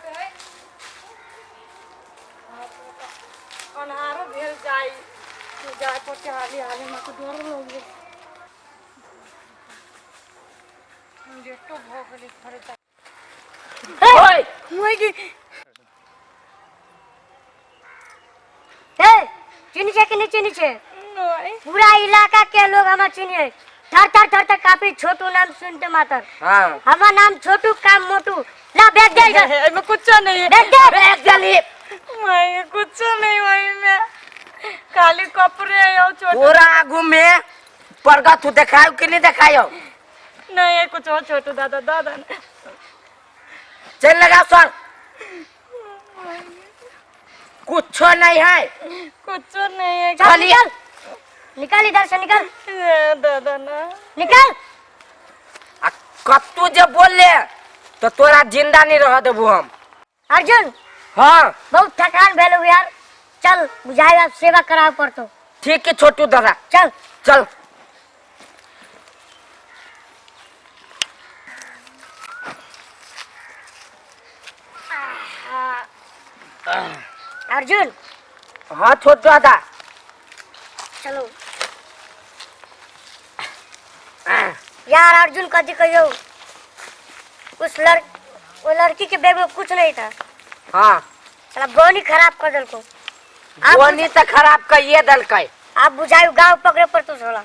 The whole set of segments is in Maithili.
रोड है। अन्हारो भेल जाय जाय पड़ते हाली हाली, हमरा तऽ डरो लगै। लेटो भऽ गेलै घरे जा। ओए मुई की ए, चिन्ह छै कि नहीं चिन्ह छै? नहीं। पूरा इलाका के लोग हमरा चिन्हे, थर थर थर थर काफी छोटू नाम सुनते मातर। हमर नाम छोटू, काम मोटू। ला बैग दे इधर। एहिमे कुछो नहीं है। बैग दे। बैग जली। मैं कुछो नहीं, वही में खाली कपड़े है और छोटू। तोरा आगू में परगत तू देखायो कि नहीं देखायो? नहीं है कुछ और छोटू दादा, दादा ना। चल लगा सर, कुछो नहीं है। कुछो नहीं है। चल निकल, निकल इधर से निकल। ए, दादा ना। निकल। आ कत्तू जे बोलले तो तोरा जिंदा नहीं रह देबू हम। अर्जुन। हाँ। बहुत थकान भेलो यार, चल बुझाए आप सेवा करावे पड़तो। ठीक है छोटू दादा। चल। चल। अर्जुन। हाँ छोटू दादा। चलो यार अर्जुन, कथी कहियो, उस लड़ वो लड़की के बैग में कुछ नहीं था। साला बोनी खराब कर दलको। आप बोनी तो खराब कहिए दलकै। आप बुझायो गांव पकड़े पर तू साला।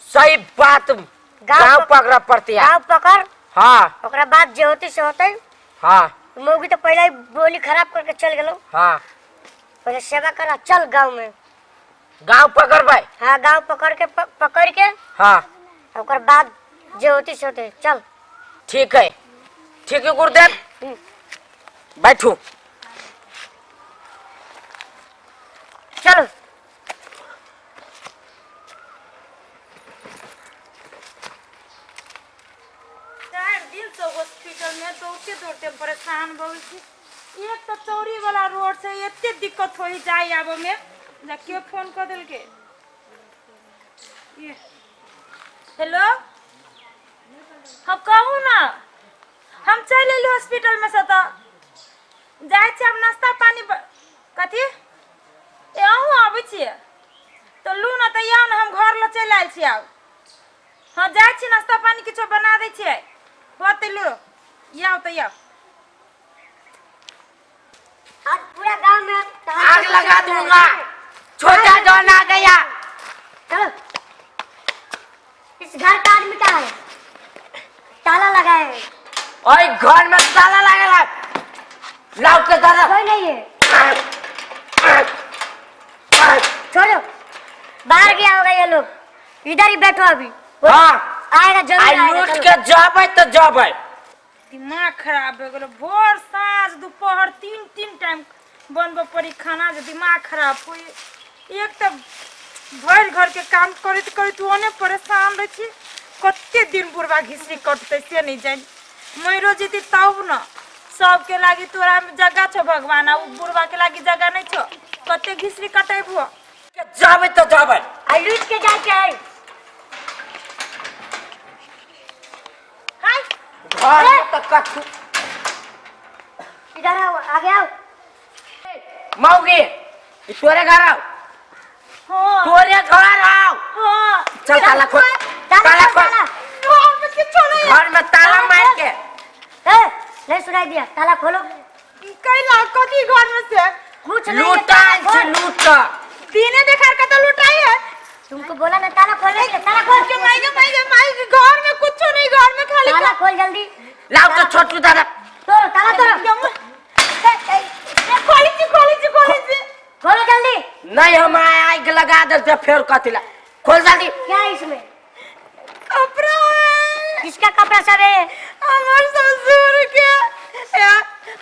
सही बात, गांव पकड़ पड़ती है। गांव पकड़। ओकरा बाद जे होती से होते। मौगी तो पहले ही बोली खराब करके चल गेलो। पहले सेवा करा, चल गांव में। गांव पकड़बै? हाँ, गांव पकड़ के पकड़ के। ओकर बाद जे होती से होते, चल। ठीक है, ठीक है गुरुदेव, बैठू। चलो। 4 दिन से हॉस्पिटल में दौड़ते दौड़ते परेशान भऽ गेल छी। एक तऽ चौरी वाला रोड से एते दिक्कत हो जाय आबऽ में। जा के फोन कऽ देलकै। ये हेलो, हम कहू ना, हम चलि एली हॉस्पिटल में से, तऽ जाइ छी आब नाश्ता पानी कथी? ए अहूँ आबै छियै तऽ लू ने, तऽ आउ ने, हम घर लऽ चलि आयल छी आब। हाँ जाइ छी, नाश्ता पानी किछो बना दै छियै, होतै। लू आउ तऽ आउ। आज पूरा गांव में आग लगा दूंगा, छोटा डॉन आ गया। चलो, इस घर का आदमी कहाँ है? ताला लगाए है। और घर में ताला लगल है, लाओ के दादा। कोई नहीं है, छोड़ो, बाहर गया होगा ये लोग। इधर ही बैठो अभी, वो आएगा जरूर। आ आएगा। लूट चलो। के जबै तऽ जबै। दिमाग खराब भऽ गेलो। भोर साँझ दुपहर तीन तीन टाइम बनबऽ पड़ी खाना जे दिमाग खराब होय। एक तऽ भरि घरके काम करैत करैत ओने परेशान रहै छी। कते दिन बुढ़बा घिसरी कटतै से नहि जानि। मरियो जेतै तब ने सबके लागी तोरा जगह छौ भगवान, आ उ बुढ़बा के लागी जगह नहीं छौ। कते घिसरी कटेबो? जबै तऽ जबै। आ लूट के जाके है। हाय। घर में तऽ कथू। इधर आओ, आगे आओ। मौगी, ई तोरे घर आओ? हाँ। तोरे घर आओ? हाँ। चल ताला खोल। ताला ताला खोल। खोल। ताला। घर में किछो नहीं है। घर में ताला मार के। ए, नहीं सुनाई दिया? ताला खोलो। कैला कथी घर में से? कुछ नहीं है, लूटा ताला छी खोल। लूट। दिने देखार का तो लुटाई है। तुमको बोला ना ताला खोलने के लिए, ताला खोल। के माई के माई के माई के, घर में कुछो नहीं, घर में खाली ताला खोल जल्दी। लाओ तो छोटू दादा। तोड़ो ताला, तोड़ो। खोली छी, खोली छी, खोली छी। खोलो जल्दी। नहीं, हम आग लगा दे फेर कथी ला, खोल जल्दी। क्या है इसमें? कपड़ा है। किसका कपड़ा सब है? हमार ससुर के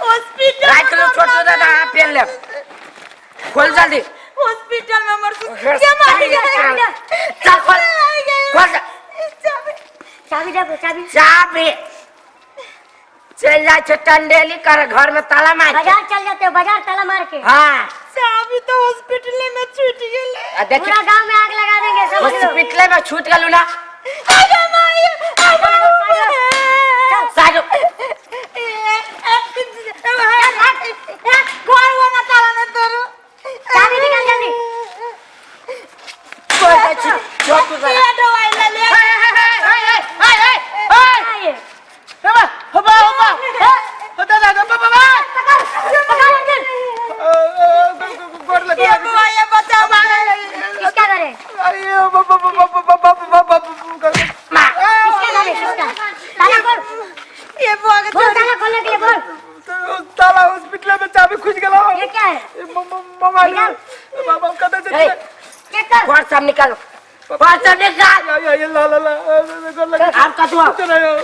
हॉस्पिटल। राख लो छोटू दादा, हाँ पहन ले, खोल जल्दी। हॉस्पिटल में हमर ससुर के मार गए। चल खोल, खोल। चाबी दे, चाबी। चाबी चल जाए छे टंडेली कर घर में ताला मार के। बाजार चल जाते हो, बाजार ताला मार के। चाबी तो हॉस्पिटल में छूट गेले। आ देखी। पूरा गांव में आग लगा देंगे, समझ लो। हॉस्पिटल में छूट गेलू ना। आगे माई, आगे। साइड। ये बुआ के बोल ताला खोलने के लिए बोल। ताला हॉस्पिटल में चाबी खुज गेलो। ये क्या है? मोबाइल बाबा कतऽ छै? ए, चेक कर। पर्स सब निकाल, पर्स सब निकाल। या या या ला ला ला गोर लगे। आब कतबो? कुछ नहीं हो,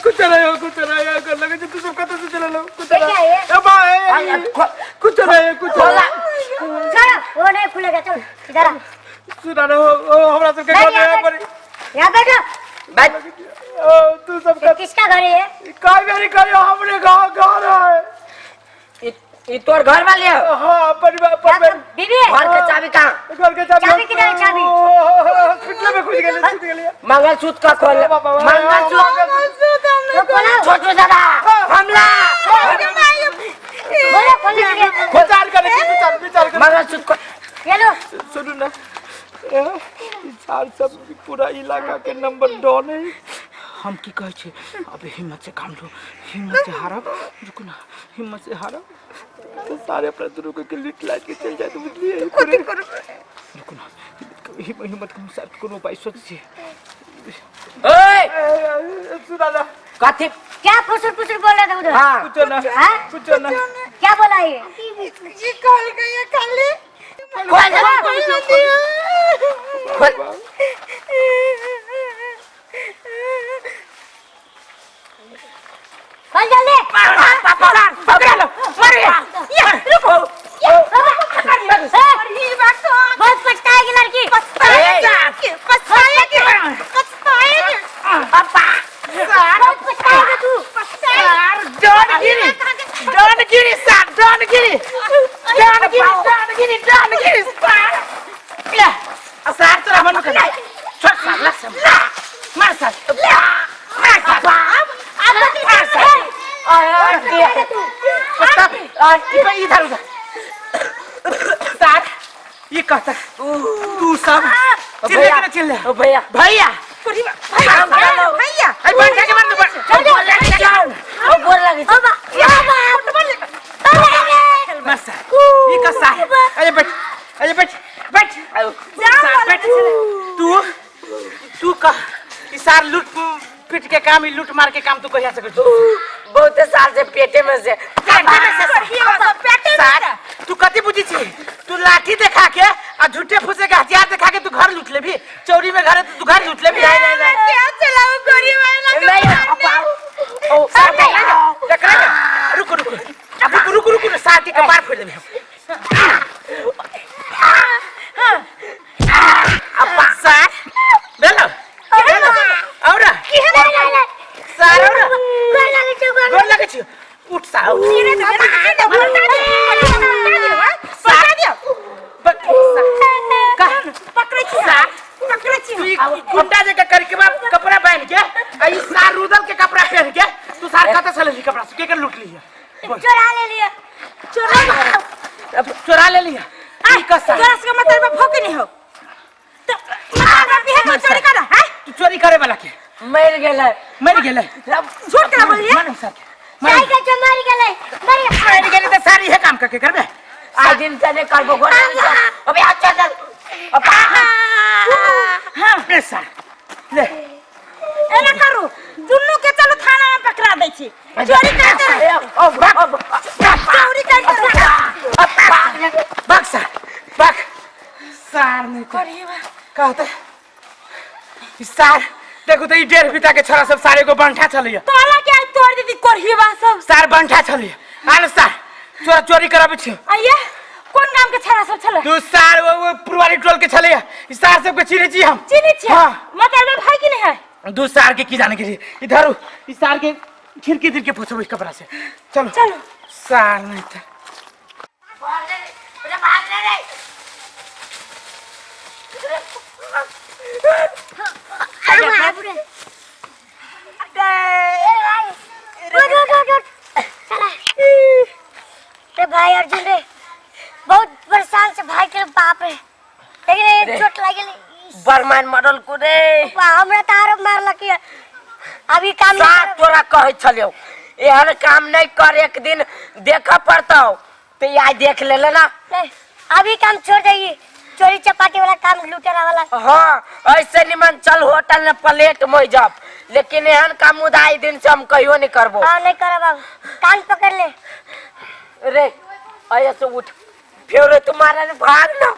कुछ नहीं हो, कुछ नहीं हो, गोर लगे। तू सब कतऽ से चललो? कुछ ये क्या है? ए बा ए, कुछ नहीं, कुछ खोला। चलो वो नहीं खुलेगा, चल इधर आ। सुना ना हो, हमरा सबके घर नहीं, में यहाँ पर यहाँ बैठो। बैठ। ओ तू सब ये किसका घर है ये? काय मेरी करियो, हमरे गांव घर है। ई तोर घर वाली है? हां, परिवार यहाँ पर तो बीबी है। घर के चाबी कहाँ? घर के चाबी। चाबी किधर है, चाबी? हॉस्पिटल में खुज गेलै, छूट गेलै। मंगलसूत्र का खोल, मंगलसूत्र। वो खोलो। छोटू दादा हमला। बोलो खोलने के लिए। विचार करे, विचार विचार करे। मंगलसूत्र को ये लो। सुनू ना, ई चार सब पूरा इलाका के नंबर डॉन है। हम की कहै छी, अब हिम्मत से काम लो, हिम्मत से हारब। रुकू ना, हिम्मत से हारब तो सारे अपना दुनू के लिट लाट के चल जाए, तो बुझलिए? रुकू ना, हिम्मत हिम्मत के अनुसार कोनो उपाय सोच छी। ओए सुना ना। कथी? क्या फुसुर फुसुर बोल रहा था उधर? हाँ। कुछ ना। हाँ? कुछ ना। क्या बोला ये? ये कॉल गई है खाली। खोल दे। खोल। खोल जल्दी। पकड़ा, पकड़ा लो, मारो ये। रुको। ए, ये बात तो बहुत पछताएगी लड़की। पछताएगी, पछताएगी, पछताएगी। अब्बा। बहुत पछताएगी तू। डॉनगिरी, डॉनगिरी सार, डॉनगिरी, डॉनगिरी, डॉनगिरी, डॉनगिरी सार। ले सार, तोरा मन कर छोड़ सार, ला सार, मार सार, मार सार, मार सार। तब इधर उधर सार, ये कहता तू सब चिल्ले के ना चिल्ले। ओ भैया। भैया। भैया। भैया। अरे बंद करके बंद बंद। ओ गोर लगे। ओ बा, ओ बा। मार सार, ये का सार। अरे बैठ, अरे बैठ, बैठ सार, बैठ। तू तू कह, ई सार लूट पीट के काम, ई लूट मार के काम तू कहिया से कर? बहुते साल से, पेटे में से। सार, तू कथी बुझी छी? तू लाठी देखा के आ झूठे फूसे के हथियार देखा के तू घर लूट लेबी? चोरी में घर है तो तू घर लूट लेबी? नहीं, नहीं, नहीं। क्या चलाओ गरीब वाला? नहीं, अब्बा। ओ सार, टकरा ना। रुको रुको रुको रुको रुको, सार के कपार फोड़ देबे हम। अब्बा सार, बेलो बेलो और सार और गोर लगे छौ, गोर। गोर लगे छी, उठ सार, उठ। पकड़ै छी सार। पकड़ै छी। तू ई गुंडा जका करके बाप कपड़ा पहन के आ ई सार रुदल के कपड़ा पहन के तू सार कतऽ से लेली कपड़ा? के के लूट लिया? चोरा ले लिया। चोरा। चोरा ले लिया ई का सार? तोरा सबके मतलब भोके नहीं हो तो मतलब बिहे को चोरी कर है? तू चोरी करे वाला के मर गेलै। मर गेलै। झूठ केना बोलिए? मानो सार के। जाई के छौ, मर गेलै, मर गेलै। मर गेलै तऽ सार इहे काम करके करबे। आज दिन से नहीं करबो, गोर लगे छौ। अबे आ चल चल। अब्बा। हां, ले सार, ले। एना करू, दुनू के चलू थाना में पकड़ा दै छी। चोरी करते रहे। ओ भाग। चोरी करते रहे। भाग सार, भाग सार। नहीं तो कहते ई सार, देखू तऽ ई डेढ़ बीता के छोरा सब सारे को बंठा छलैया। तोला के आज तोड़ दीदी कोरहीबा सब। सार बंठा छलैया। आल सार, चोरा चोरी कराबै छी। आइए, कोन गाम के छड़ा सब छलै? तू सार वो पुरवारी टोल के छलैया। ई सार सबके चिन्है छी हम। चिन्है छियै? हाँ। मतलब भाई की नहीं है? दू सार के की जाने के इधर ई सार के खिड़की दिल के पोछबै कपड़ा से। चलो। चलो। सार नहीं तो अरे बाप रे, उठ उठ उठ उठ चला रे भाई अर्जुन रे, बहुत परेशान से भाई के बाप रे, लेकिन ये रे। चोट लागि गेलै। बरमान मरल को रे। बा, हमरा तऽ आरो मारलक ये। अभी काम नहीं सार करब। तोरा कहै छलियौ एहन काम नहीं कर, एक दिन देखऽ पड़तौ, तऽ आइ देख लेले ना। नहीं, अभी काम छोड़ दही, चोरी चपाटी वाला काम, लुटेरा वाला। हाँ, ऐसे निमन चल होटल में प्लेट में जब लेकिन एहन काम मुदा एहि दिन से हम कहियो नहीं करबो। हाँ, नहीं करब अब, कान पकड़ ले। रे, ऐसे उठ, फिर तुम्हारा ने भाग ना।